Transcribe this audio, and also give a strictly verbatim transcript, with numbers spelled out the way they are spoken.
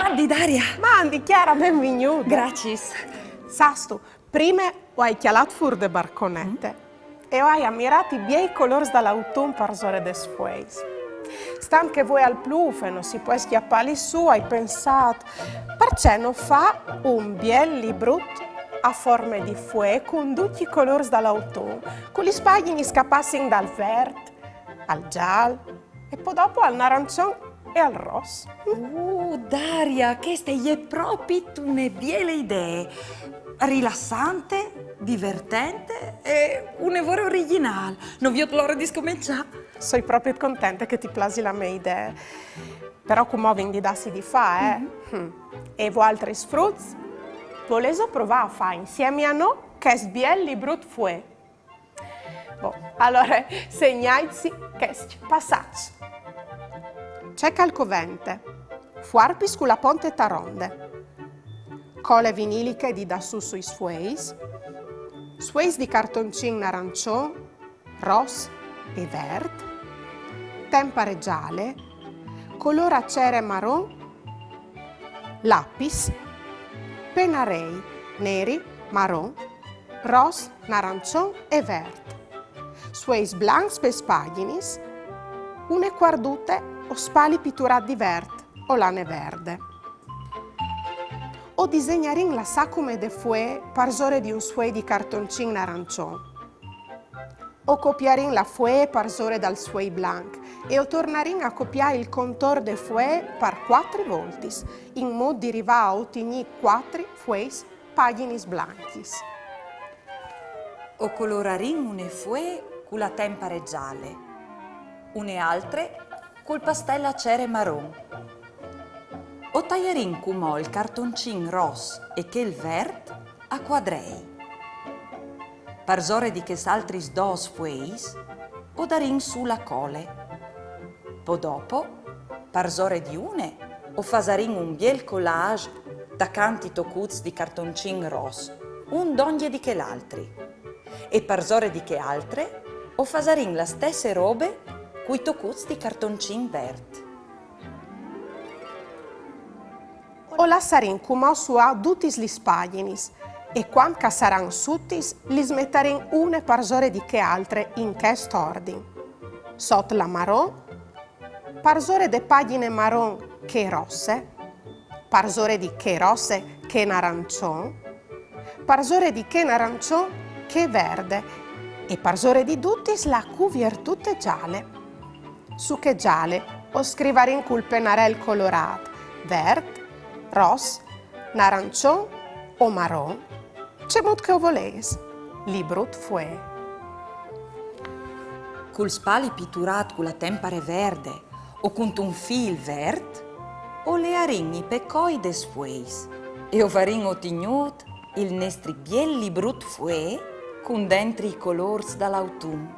Mandi, Daria! Mandi, Chiara, benvignuda! Graciis! Sâstu, prime o ai cjalât fûr de barconete e o ai amirât i biei colôrs dal autun parsore des fueis. Stant che vuê al plûf e no si pues cjapâlis sù, o ai pensât: parcè no fâ un biel librut a forme di fuee cun ducj i colôrs dal autun, cu lis pagjinis che a passin dal vert al zâl e po dopo al narançon e al ros? Uh, Daria, cheste e je propit une biele idee! Rilassante, divertente e une vore origjinâl. No viôt la ore di scomençâ. Soi propit contente che ti plasi la mê idee. Però cumò o vin di dâsi di fâ, eh? E voaltris fruts? Volêso provâ a fâ insiemi a nô chest biel librut fuee? Bon, alore, segnaitsi chescj passaçs. Ce che al covente: fuarpis cu la ponte taronde, cole viniliche di dâ sù sui sfueis, sfueis di cartoncin narançon, ros e vert, tempare zale, colôr a cere maron, lapis, penarei neri, maron, ros, narançon e vert, sfueis blancs pes pagjinis, une cuardute o spali piturât di vert o lane verde. O disegnarìn la sacume de fuee parsore di un sfuei di cartoncin narançon. O copiarìn la fuee parsore dal sfuei blanc e o tornarìn a copiâ il contor de fuee par cuatri voltis, in mût di rivâ a otignî cuatri fueis pagjinis blancjis. O colorarìn une fuee cu la tempare zale, une altre cul pastel a cere maron. O taiarìn cumò il cartoncin ros e chel vert a cuadrei. Parsore di chês altris dôs fueis o darìn sù la cole. Po dopo, parsore di une o fasarìn un biel collage tacant i tocuts di cartoncin ros, un dongje di chel altri. E parsore di chê altre o fasarìn la stesse robe cui tocuts di cartoncin vert. O lassarìn cumò suiâ dutis lis pagjinis e cuant che a saran sutis lis metarìn une parsore di chê altre in chest ordin: sot la maron, parsore de pagjine maron chê rosse, parsore di chê rosse chê narançon, parsore di chê narançon chê verde e parsore di dutis la cuviertute zale. Su chê zale o scrivarìn cul penarel colorât vert, ros, narançon o maron, cemût che o volês: librut fuee. Cul spali piturât cu la tempare verde o cuntun fîl vert, o learìn i pecoi des fueis e o varìn otignût il nestri biel librut fuee cun dentri i colôrs dal autun.